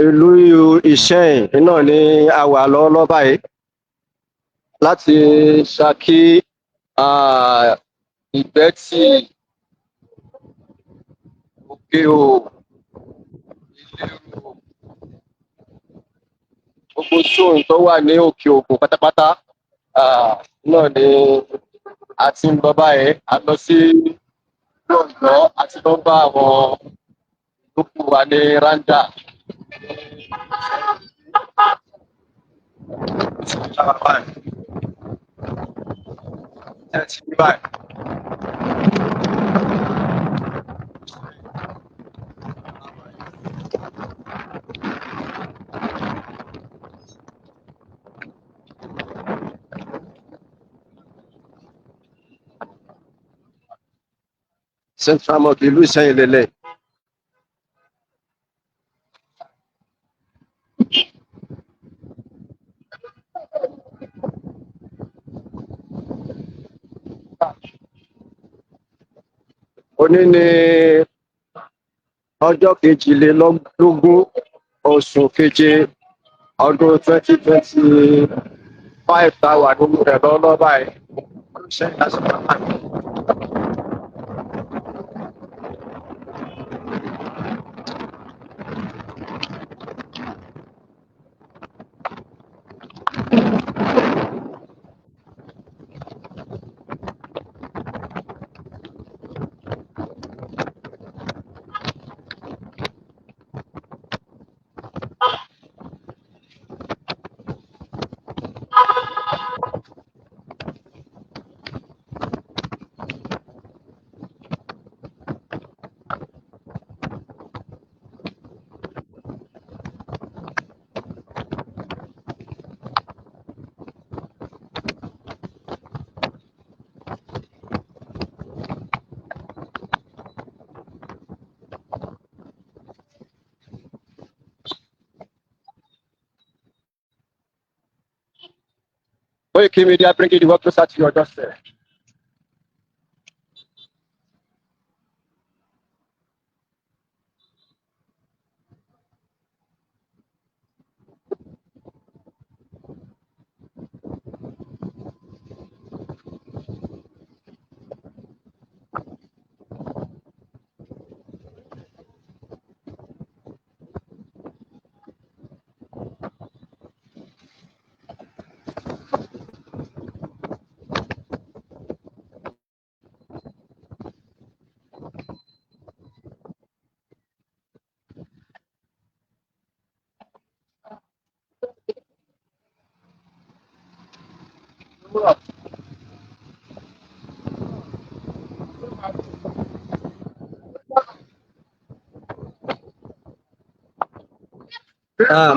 Ìlú Ìṣẹ̀yìn náà ni a wà lọ́wọ́lọ́wọ́ báyìí láti Ṣakí, Ìgbẹ́tì, Òkè-Ò, Ìlérò, gbogbo zone tó wà ní Òkè Ògùn pátápátá náà ni a ti ń lọ báyìí. A lọ sí Ọ̀yọ́, a ti lọ bá àwọn ìyókù wa ní Rándà. Báyìí. Central Mosque ìlú Ìṣẹ̀yìn lélẹ̀. Òní ni ọjọ́ 22 oṣù keje ọdún 2025 tá a wà nínú rẹ̀ lọ́wọ́lọ́wọ́ báyìí. Ìṣẹ̀yìn lásìkò àpáàdé. Koiki Media bringing the work closer to your doorstep.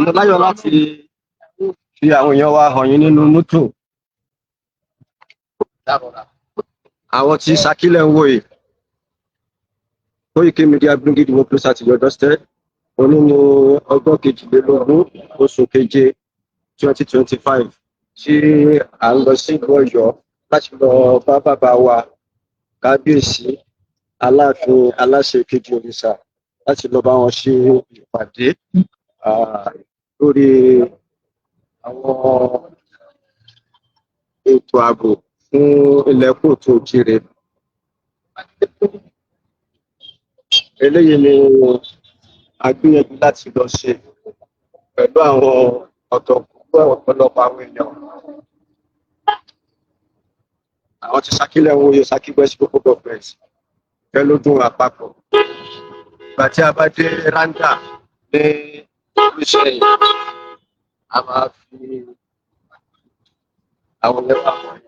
Mo láyọ̀ láti fi àwọn èèyàn wa hàn yín nínú mọ́tò. Àwọn tí Ṣakí lẹ̀ ń wò yìí. Koiki Media bringing the work closer to your doorstep. Òní ni ọjọ́ 22 oṣù keje 2025 tí à ń lọ sí ìlú Ọ̀yọ́ láti lọ bá bàbá wa Kábíyèsí Aláàfin Aláṣẹ Kejì Òrìṣà láti lọ bá wọn ṣe ìpàdé lórí àwọn ètò ààbò fún ilẹ̀ káàárọ̀ oòjíire. Eléyìí ni a gbìyànjú láti lọ ṣe pẹ̀lú àwọn ọ̀tọ̀kùlú ọ̀pọ̀lọpọ̀ àwọn èèyàn. Àwọn tí Ṣakí lẹ̀ ń wòye, Ṣakí West Local Government, Ìfẹ́lódùn àpapọ̀. Ìgbà tí a bá dé Rándà ní ìlú Ìṣẹ̀yìn, a máa fi àwọn lẹ́wà wọ̀nyí.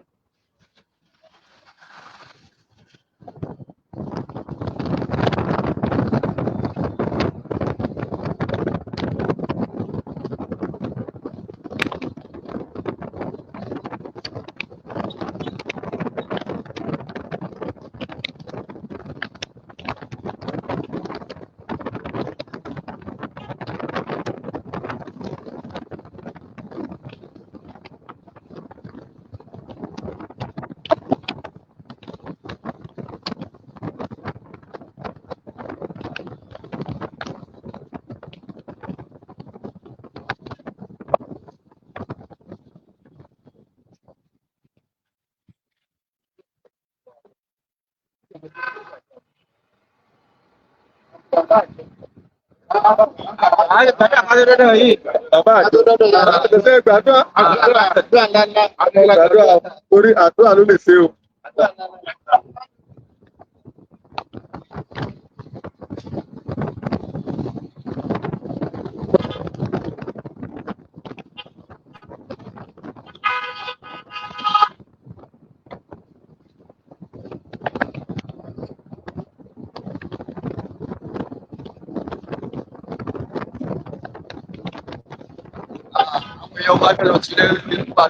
Bàbá àṣẹ gbàdúrà. Gbàdúrà torí àdúrà ló lè ṣe o. Èèyàn wá lọ sílé nípa.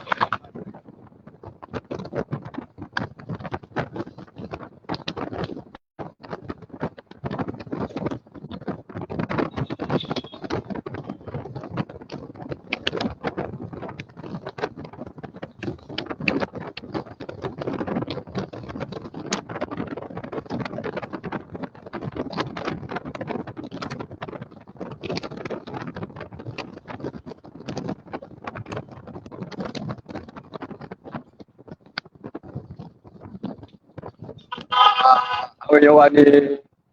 Àwọn èèyàn wa ní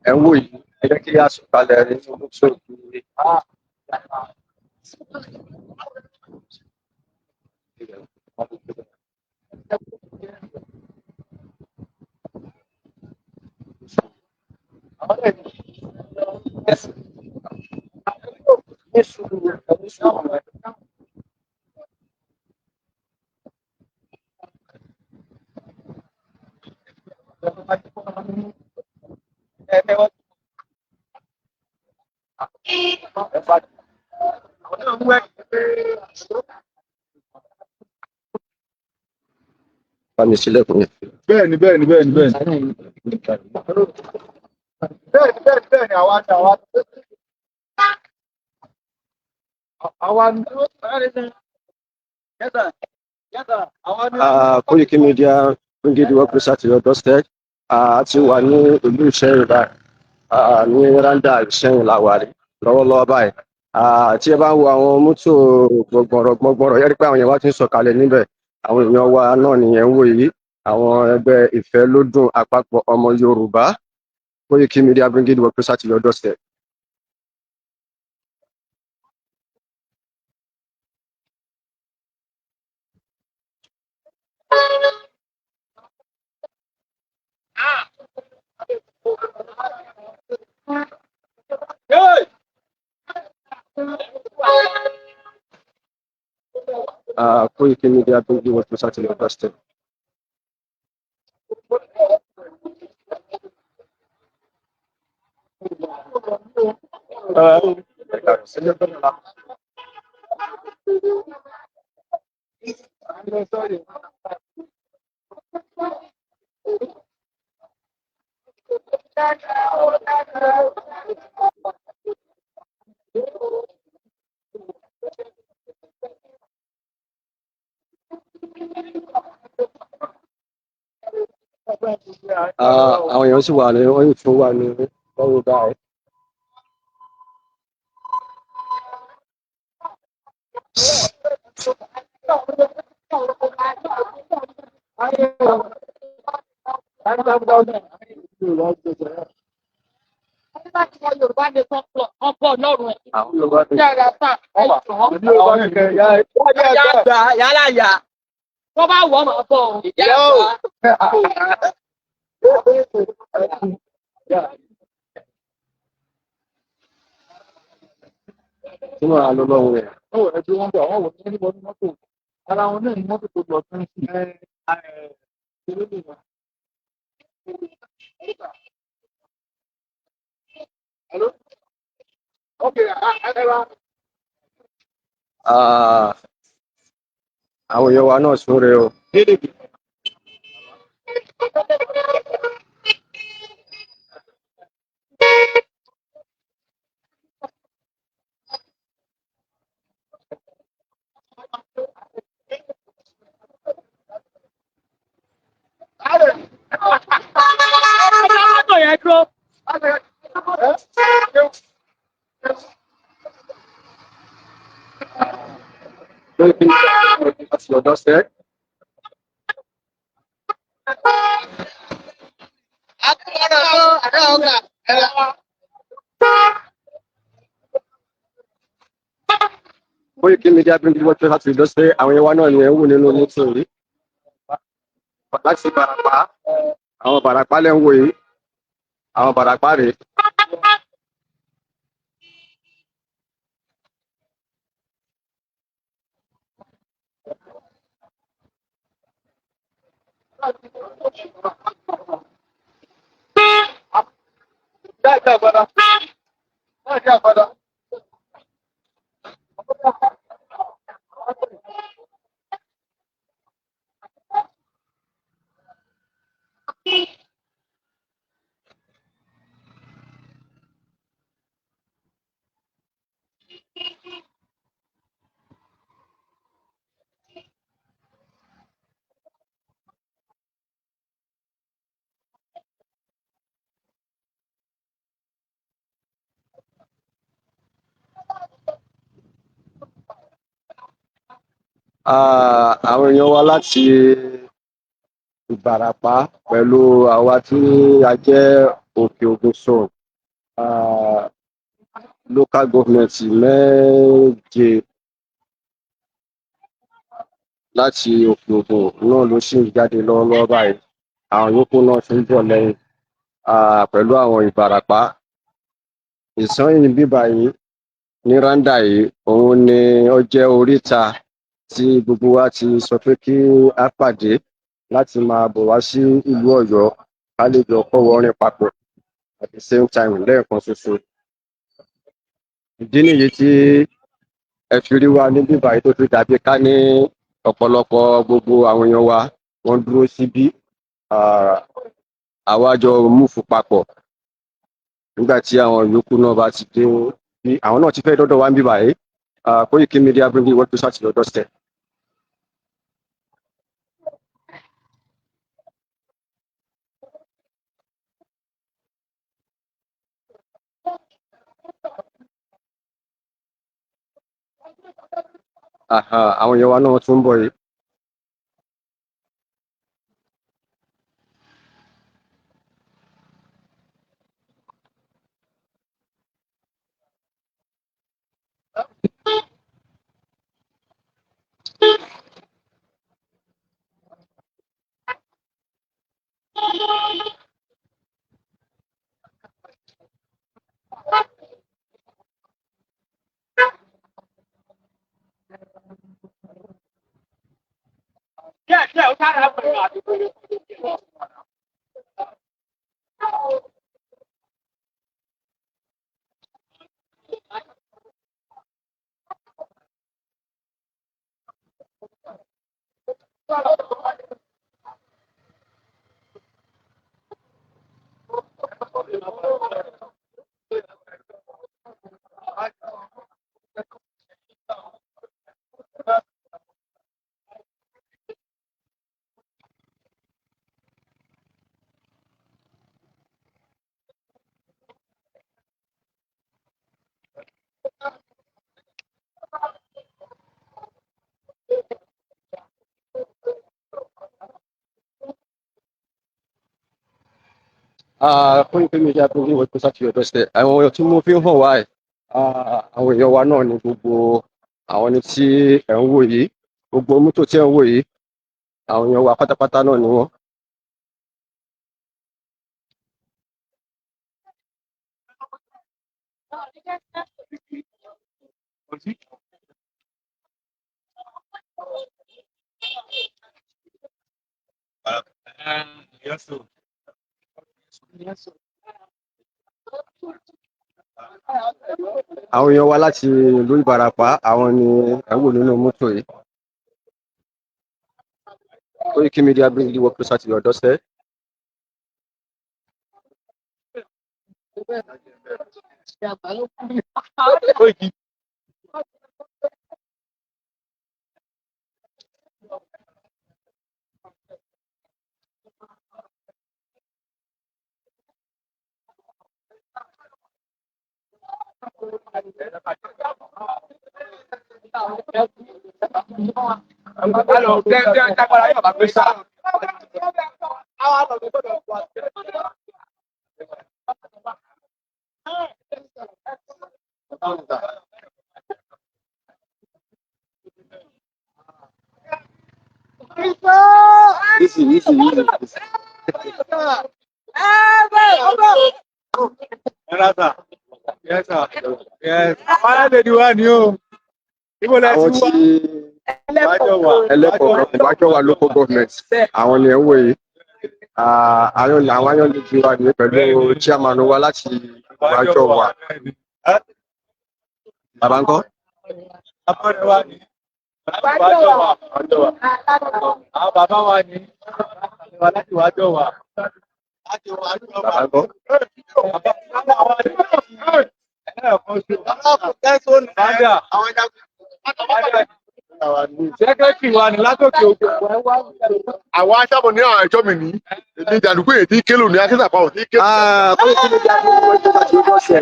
ẹ̀ ń wò yìí, ẹ jẹ́ kí a sọ̀kalẹ̀ nínú mọ́tò kí. Bá mi sílẹ̀kùn yẹn. Bẹ́ẹ̀ni, bẹ́ẹ̀ni, bẹ́ẹ̀ni, bẹ́ẹ̀ni. Bẹ́ẹ̀ni, bẹ́ẹ̀ni, bẹ́ẹ̀ni, àwa ni, àwa ni. Àwa ni. Àwa ni. Koiki Media bringing the work closer to your doorstep. A ti wà ní ìlú Ìṣẹ́yìn báyìí. Ní Randa Ìṣẹ́yìn la wà rí lọ́wọ́lọ́wọ́ báyìí. Tí ẹ bá ń wo àwọn mọ́tò gbọ̀ngbọ̀rọ̀ gbọ̀ngbọ̀rọ̀, yẹ́n rí pé àwọn èèyàn wa ti ń sọ̀kalẹ̀ níbẹ̀. Àwọn èèyàn wa náà nìyẹn ń wò yìí. Àwọn ẹgbẹ́ Ìfẹ́ Lódùn Àpapọ̀ Ọmọ Yorùbá. Koiki Media bringing the work closer to your doorstep. Koiki Media bringing the work closer to your doorstep. Àwọn èèyàn sì wà ní, wọ́n yóò tún wà ní lọ́wọ́ báyìí. Yálà yà. Tó bá wọ̀ máa bọ̀ ọ́. Ìyá àgbà. Tí wọ́n á lọ lọ́wọ́ rẹ̀. Ẹbí wọn bọ̀, àwọn wò ní wọnú mọ́tò. Ara wọn náà ní mọ́tò tó lọ tún sí. Àwọn èèyàn wa náà sóre o. Mọ́tò yẹn dúró. Koiki Media bringing the work closer to your doorstep. Koiki Media bring the world closer to your doorstep. Àwọn èèyàn wa náà ni ẹ ń wò nínú mọ́tò yìí. Láti Ìbàràpá, àwọn Ìbàràpá lẹ́ ń wò yìí. Àwọn Ìbàràpá rèé. Àwọn èèyàn wa láti Ìbàràpá pẹ̀lú àwa tí a jẹ́ Òkè Ògùn zone, local government méje láti Òkè Ògùn náà ló sì ń jáde lọ́wọ́lọ́wọ́ báyìí. Àwọn yòókù náà tún ń bọ̀ lẹ́yìn, pẹ̀lú àwọn Ìbàràpá. Ìsanyìn bíbà yìí ní Rándà yìí, òun ni ó jẹ́ oríta tí gbogbo wa ti sọ pé kí á pàdé láti máa bọ̀ wá sí ìlú Ọ̀yọ́, ká lè jọ kọ́wọ̀ọ́rìn papọ̀ at the same time lẹ́ẹ̀kan ṣoṣo. Ìdí nìyí tí ẹ fi rí wa níbí báyìí tó fi dàbí ká ní ọ̀pọ̀lọpọ̀ gbogbo àwọn èèyàn wa wọ́n dúró síbí. Àwa jọ move papọ̀ nígbà tí àwọn yòókù náà bá ti dé bí àwọn náà ti fẹ́ dọ́dọ̀ wá níbí báyìí. Koiki Media bring the world closer to your doorstep. Aha, àwọn èèyàn wa náà tún ń bọ̀ yìí. Koiki Media bring the world closer to your doorstep. Àwọn èèyàn tí mo fi ń hàn wá ẹ̀, àwọn èèyàn wa náà ni gbogbo àwọn ẹni tí ẹ̀ ń wò yìí, gbogbo mọ́tò tí ẹ̀ ń wò yìí, àwọn èèyàn wa pátápátá náà ni wọ́n. Àwọn èèyàn wa láti ìlú Ìbàràpá, àwọn ni ẹ̀ ń wò nínú mọ́tò yìí. Koiki Media bring the world closer to your doorstep. Easy, easy, easy. Yes, sir. Yes. Àwọn aládèdè wa ni o. Ibo la Àwọn ti wá? tí ẹlẹ́kọ̀ọ́ Ìwájọwà local government, àwọn ni ẹ̀ ń wò yìí. Ah, àwọn ayọ̀lẹ́jì wa ní pẹ̀lú chairman wa láti Ìwájọwà. Bàbá ńkọ́? Abọ́rẹ̀ wa ni. Ìwájọwà. Àwọn bàbá wa ni. Wa láti Ìwájọwà. Láti Ìwájọwà. Bàbá ńkọ́? Bàbá wa ni. Ẹlẹ́ẹ̀kan ṣe. Bàdà. Sẹ́kẹ́tì wa ni látòkè òkè. Àwọn aṣábọ̀ ní àwọn ìjọ mi ní èmi ìdàdúgbò èyí tí kélò ní akíntàpá ò tí kélò. Ah, Koiki Media Group wọ́n ti ojú ọ̀sẹ̀.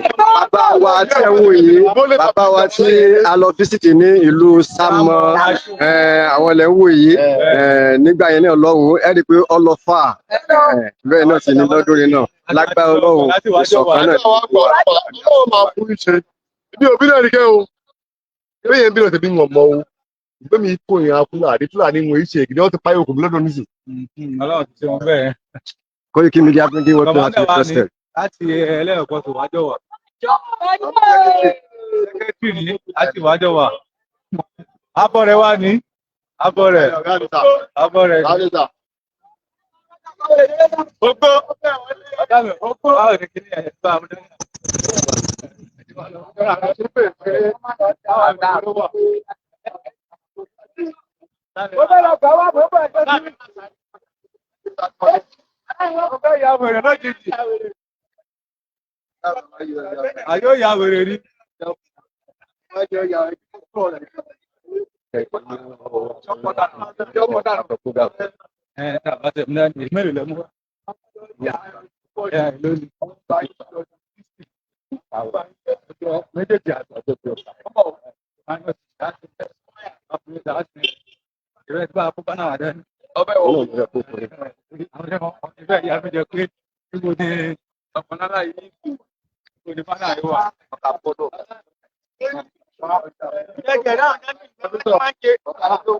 Bàbá wa tí ẹ ń wò yìí, bàbá wa tí a lọ físìtì ní ìlú Sámọ, àwọn ilẹ̀ ń wò yìí, nígbà yẹn náà lọ́hùn-ún, ẹ rí i pé ọlọ́fà, bẹ́ẹ̀ náà sì ní lọ́dún yìí náà, lágbára Ọlọ́run, ìṣọ̀kan náà. Àwọn àgbà ọlọ́wọ́ máa fún ìṣe. Ibi òbí náà rí kẹ́ o. Ebe yẹn bí lọ tẹ̀mí wọn mọ o. Ìgbé mi kó ìyẹn Fúlàní Fúlàní wọn ìṣe èkìtì wọn ti páyọ̀ òkú mi lọ́dọ̀ nísì. Ọlọ́run ti ṣe wọn bẹ́ẹ̀. Koiki Media Group wọ́n ti Kọ̀mọ́dà wa ni trusted. láti ẹlẹ́ẹ̀kọ́ tó Ìwájọwà. Sẹ́kẹ́tì ní láti Ìwájọwà. Abọ́rẹ̀ wa ní. Abọ́rẹ̀. Abọ́rẹ̀ ní. Ogbó. Ọ̀gá mi, ogbó. Báwo ni kí ni ẹ̀ bá a mú dání? Mo fẹ́ lọ gbà wá, mo fẹ́ lọ sí. Mo fẹ́ ya wèrè lójijì. Àyó ya wèrè ni. Ẹ ta bá tẹ̀ mú dání, mélòó lẹ mú wá? Ẹ lónìí. Méjèèjì àgbàdo. Ìrẹsì bá a kó bá náà wà dání. Ọlọ́run ló yẹ kó fún yín. Àwọn ìyá mi jẹ pé níbo ni ọkàn náà yìí níbo ni fánà yìí wà.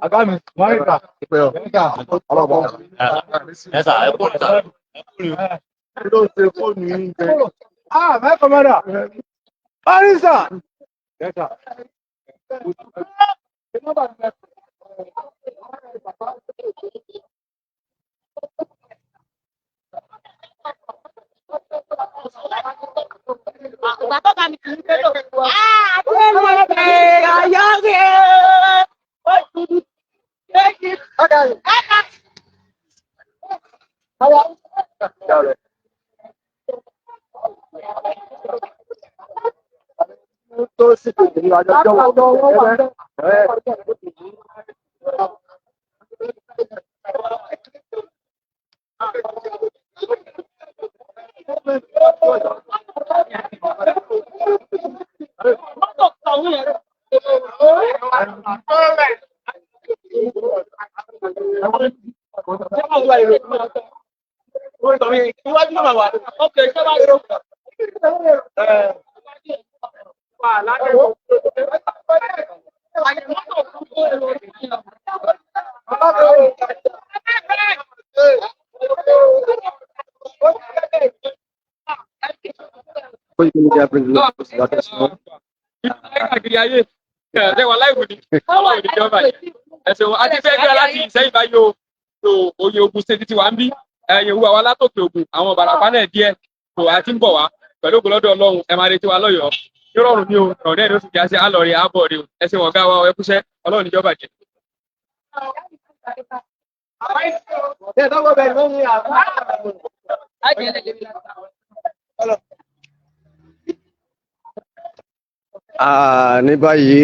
Àgá mi, Mọ́ríkà, Mọ́ríkà. Ẹ sà, ẹ kúrò sà. Ló ṣe fóònù yín jẹ. Ah, my commander. Barista. Yes, sir. Ìgbà tó ga mi kì í gbé lò. Tó sì kejì ní ọjọ́ wọ̀. Koiki Media Group ló ń bá tẹ̀sán. Káàkiri ayé ẹ wà láìwò ni ọlọ́run ní jọba yìí ẹsẹ̀ wọn àti fẹ́ gbé láti Ìsẹ́yìn báyìí o. Tó oyè Ògùn ṣe títí wà ń bí ẹ̀yìn òwú àwa látòkè Ògùn àwọn Ìbàràpá náà díẹ̀ tó àti ń bọ̀ wá pẹ̀lú ògùn lọ́dọ̀ Ọlọ́run. Ẹ máa retí wa lọ́yọ̀ọ́ nírọ̀rùn ní o, ọ̀rẹ́ ẹ̀ ló sì já sí àlọ́rin àbọ̀ rẹ o. Ẹsẹ̀ wọn gá wa ẹ kúṣẹ́, Ọlọ́run ní jọba jẹ. Ah, ní báyìí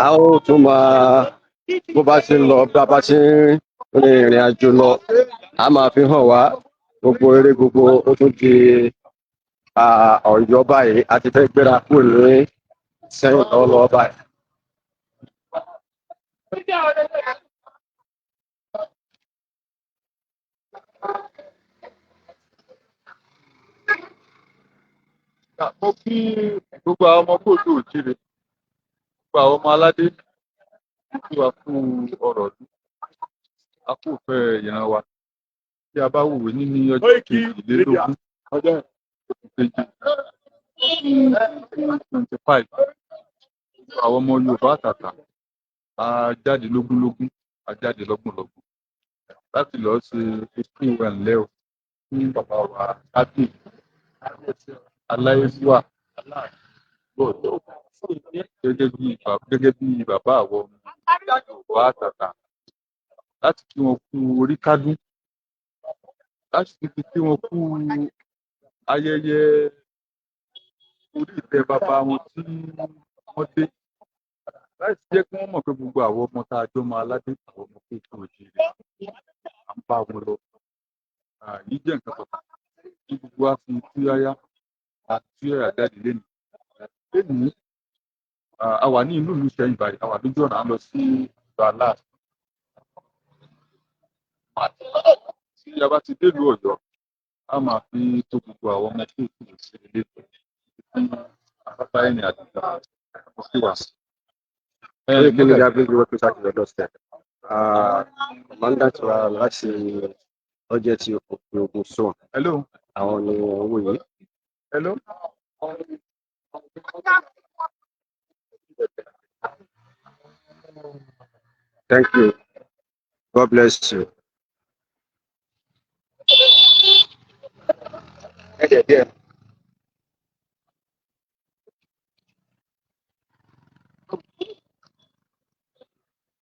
a ó tún máa bó bá ṣe ń lọ, bá a bá ṣe ń rin ìrìn àjò lọ, a máa fi hàn wá gbogbo eré gbogbo. Ó tún di Ọ̀yọ́ báyìí, a ti fẹ́ gbéra kúrò ní Ìsẹ́yìn lọ́wọ́lọ́wọ́ báyìí. Mo kí gbogbo àwọn ọmọ kóòtù òjìrè, gbogbo àwọn ọmọ aládé, mo kí wa fún ọ̀rọ̀ ọdún. A kò fẹ́ ìran wa. Tí a bá wòwe ní ọjọ́ 22, ọjọ́ keje, 25, àwọn ọmọ Yorùbá àtàtà a jáde lógúnlógún, a jáde lọ́gbọ̀nlọ́gbọ̀n láti lọ́ọ́ ṣe ikú ẹ̀ńlẹ́ o fún bàbá wa kábíyèsí aláyélúwà gẹ́gẹ́ bí bàbá àwọn ọmọ Yorùbá àtàtà, láti kí wọn kú orí kádún, láti fi kí wọn kú ayẹyẹ orí ìtẹ́ bàbá wọn tí wọ́n dé, láti jẹ́ kí wọ́n mọ̀ pé gbogbo àwọn ọmọ tá a jọ máa aládé, àwọn ọmọ kéèké òjìrè, à ń bá wọn lọ. Yìí jẹ́ nǹkan pàtàkì tí gbogbo wa fi túyáyá àti túyáyá jáde lẹ́nu lẹ́nu. A wà ní ìlú ìlú Ìṣẹ́yìn báyìí, a wà lójú ọ̀nà, à ń lọ sí ìlú Aláàfin. Tí a bá ti délùú Ọ̀yọ́, a máa fi tó gbogbo àwọn ọmọ kéèké sí ilé tí afáfá ìrìn àjò sí wa. Koiki Media bring you closer to your doorstep. Commandant wa láti ọjọ́ tí Òkè Ògùn zone. Hello. Àwọn ni owó yìí. Hello. Thank you. God bless you. Díẹ̀ díẹ̀.